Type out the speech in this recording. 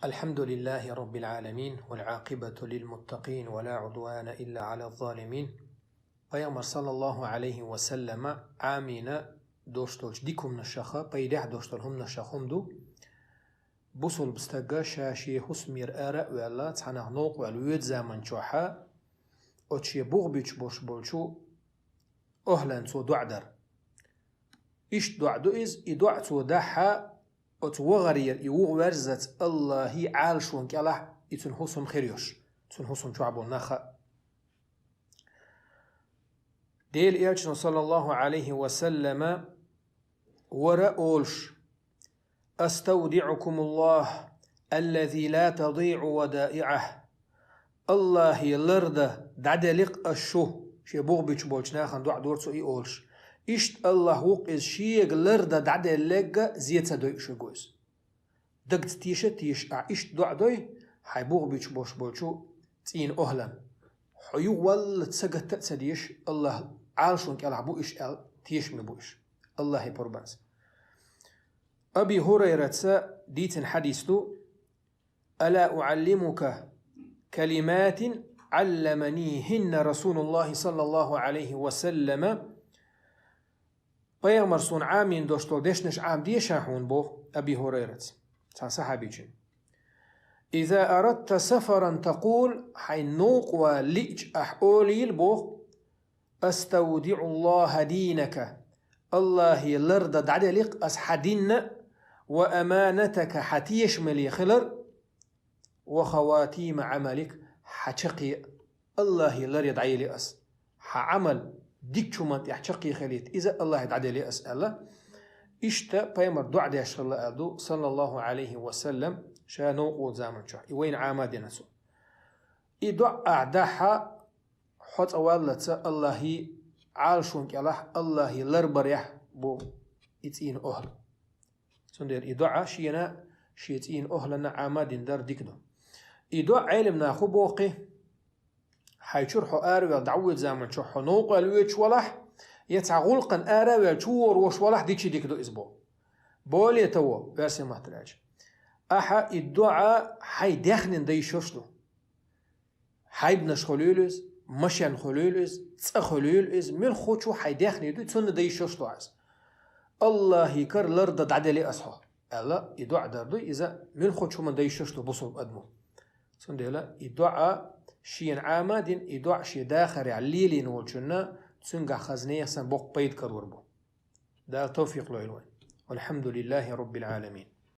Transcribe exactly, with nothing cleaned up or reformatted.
الحمد لله رب العالمين، والعاقبة للمتقين، ولا عدوان إلا على الظالمين. Пайхамар, саллаллаху алейхи ва саллама, Ӏамийна долуш долчу дика хӀуманашха, пайдехь долуш долу хӀуманашха хӀума ду. Бусулба стага ша шен хӀусамера ара а ваьлла, цхьанах новкъа ваьлла воьду заман чохьа, оцу шен бух буьтуш болуш болчу охьлан цо доӀа дар. Иштта доӀа ду иза, и доӀа цо дахь, оцу вахарера и вуха верззац Аллахьан Ӏалашонан кӀелахь и цуьнан хӀусам хир йолуш, цуьнан хӀусам чохь болу нах а. Делан Элчано, саллаллаху алейхи ва саллама, вара олуш: «أستودعكم الله الذي لا تضيع ودائعه». Аллахье лардан дӀаделларг ас шу, шен бух буьтуш болчу нахана доӀа дора цо и олуш. Иштта Аллахь ву-кх иза, шега лардан дӀаделларг а зе ца дойуш верг ву иза. Дагца теша а теша, ахь иштта доӀа дой, хьайн бух буьтуш болуш болчу цӀийнан охьлан. Хьо юхаваллалц сагатта а ца дезаш, Аллахьан Ӏалашонан кӀелахь бу уьш аьлла, тешаме бу уьш. Аллахье пурбанца. Аби Хурайраца дийцина хьадис ду: «ألا أعلمك كلمات علمنيهن رسول الله صلى الله عليه وسلم». Пайхамар суна Ӏамийна долуш долу дешнаш Ӏамадеша хьуна, боху Аби Хурайраца, цхьана сахьабичун. «إذا أردت سفرا تقول», хьайн новкъа вала лиъча ахь олийла, боху: «أستودع الله دينك». Аллахье лардан дӀаделларг ас хьан дин а, «وأمانتك», хьан тешаме хилар, «وخواتيم عملك», хьан чаккхе а Аллахье ларъян дӀаелли ас. Хьан Ӏамал дикачу хӀуманна тӀехь чаккхе хилийта, иза Аллахье дӀаделли ас аьлла. Иштта пайхамар доӀа деш хилла аьлла ду, саллаллаху алейхи ва саллам, ша новкъа волу заман чохь. И вайна Ӏамадина цо. И доӀа ахь дахь, хьо цӀа валлалц Аллахьан Ӏалашонан кӀелахь, Аллахье ларбарехь бу и цӀийнан охьла. Цундела и доӀа шена, шен цӀийнан охьланна Ӏамадина дар дика ду. И доӀа Ӏелам наха хӀун боху кхин? Хьайн чуьра хьо араваьлла дӀавоьду заман чохь хьо новкъа ваьлла воьдуш валахь, я цхьа гӀуллакхана араваьлла чу вогӀур волуш валахь, дичи дика ду иза боху. Более того, версия ма-дарра аьлча, ахьа и доӀа хьайн даьхнина дан йиш йолуш ду. Хьайбанаш хуьлийла иза, машен хуьлийла иза, цӀа хуьлийла иза, муьлххачу хьайн даьхни дуй, цунна дан йиш йолуш ду хьан иза. Аллахьан кара лардан дӀаделли ас хьо, аьлла, и доӀа дар дуй, иза муьлххачу хӀуманна дан йиш йолуш ду бусулба адамо. Цундела и доӀа шена Ӏамадина, и доӀа шен дахарехь лелийна волчунна, цуьнгахь хаза нехан санна боккха пайда карор бу. Дала тавфикъ лойла вайн. Валхьамдулиллахи Роббил Ӏаламин.